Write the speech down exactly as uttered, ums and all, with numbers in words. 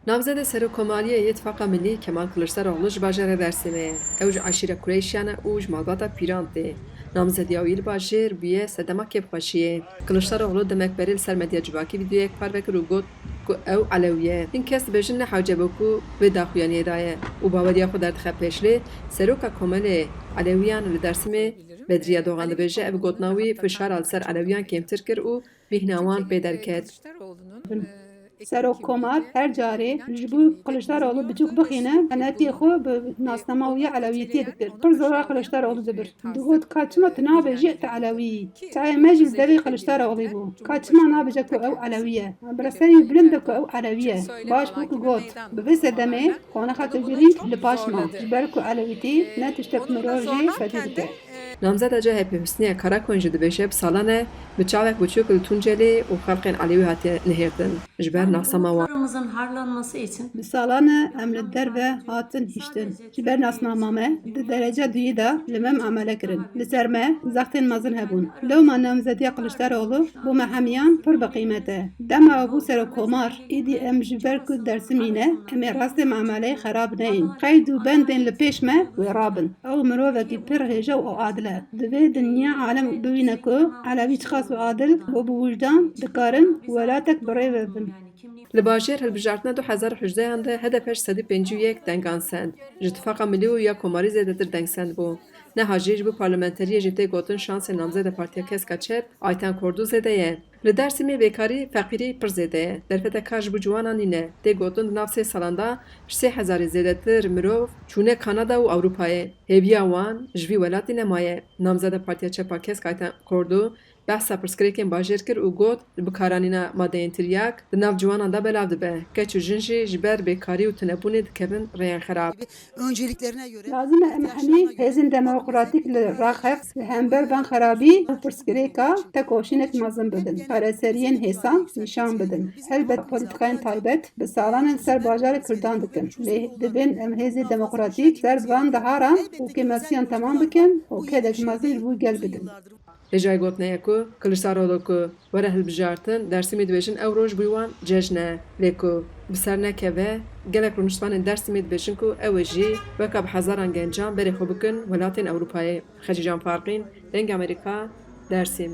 Namzedê Serokkomariyê yê Tifaqa Milî Kemal Kiliçdaroglu ji bajarê Dêrsimê ye. Ew ji eşîra Kureyşiyan e û ji malbata Pîran tê. Namzediya wî li bajêr bûye sedema kêfxweşiyê. Kiliçdaroglu demek berê li ser medya civakî vîdeoyek parve kir û got ku ew Elewî ye. Hin kes dibêjin ne hewce bû ku vê daxuyaniyê daye û baweriya xwe derdixe pêş, lê Seroka Komelê Elewiyan li Dêrsimê Bedriye Dogan dibêje, ev gotina wî fişara li ser Elewiyan kêmtir kir û bêhna wan pê derket. Serokkomar her carê ji bo Kiliçdaroglu biçûk bixîne, qenetiyê xwe bi nasnama wî ya Elewîtiyê dikir. Pir zora Kiliçdaroglu dibir. Digot, ka çima tu nabêjî tu Elewî yî? Çavê me jî li devê Kiliçdaroglî bû. Ka çima nabêje ku ew Elewî ye? Bi rêserî wî bilind e ku ew Elewî ye. Baş bû ku got. Bi vê sedemê qonaxa Tecrîd li paş ma. Ji ber ku Elewîtî ne tiştek mirov jê fedî dike. Namzeda C H P Husniye Karakoyun jî dibêje bi salan e bi çavek biçûk li Tuncelê û xelkên Elewî hatiye nihêrtin ji ber nasnama wan. Paramızın harlanması için Bi salan e em li derve hatin hiştin. Ji ber nasnama me di dereca duyî de li me muamele kirin. Li ser me zextên mezin hebûn. Lewma namzediya Kiliçdaroglu bo me hemiyan pir bi qîmet e. Dema ew bû serokkomar, êdî em ji ber ku Dêrsimî ne, em ê rastê muameleyê xerab neyên. Qeyd û bendên li pêş me wê rabin. Ew mirovekî pir hêja û adil e. Divê dinya alem bibîne ku Elewî çiqas û adil û bi wijdan dikarin welatek bi rê ve bin. Li bajêr hilbijartina du hezar û hejdehan de H D P ji sedî pêncî û yek dengan send. Ji Tifaqa Milî û ya Komarî zêdetir deng send bû. Niha jî ji bo parlamenteriyê jî tê gotin şansên namzeda Partiya Kesk a Çep Ayten Kordu zêde ye. Li Dêrsimê bêkarî, feqîrî pir zêde ye. Derfeta kar ji bo ciwanan nîne. Tê gotin di nav sê salan de ji sê hezarê zêdetir mirov çûne Kanada û Ewropayê. Hêviya wan ji vî welatî nemaye. Namzeda Partiya Çep a Kesk Ayten Kordu behsa pirsgirêkên bajêr kir û got, bikaranîna madeyên tiryak di nav ciwanan de belav dibe. Keç û jin jî ji ber bêkarî û tunebûnê dikevin rêyên xerab. Önceliklerine göre Lazim e em hemî hêzên demokratîk li Raqeq li hember van xerabî û pirsgirêka tekoşînek mezin bidin. Çareseriyên hêsan nîşan bidin. Helbet polîtîkayên taybet bi salan e li ser bajarê Kurdan dikin. Lê divên em hêzên demokratîk ser van diharan û kêmasiyan temam bikin û kedek mezin ji bo gel bidin. Hêjayî gotinê ye ku Kiliçdaroglu ku were hilbijartin, Dêrsimî dibêjin ew roj bo wan cejn e. Lê ku bi ser nekeve, gelek rûniştvanên Dêrsimê dibêjin ku ew ê jî weka bi hezaran gencan berê xwe bikin welatên Ewropayê. Xecîcan Farqîn, Dengê Amerîka, Dêrsim.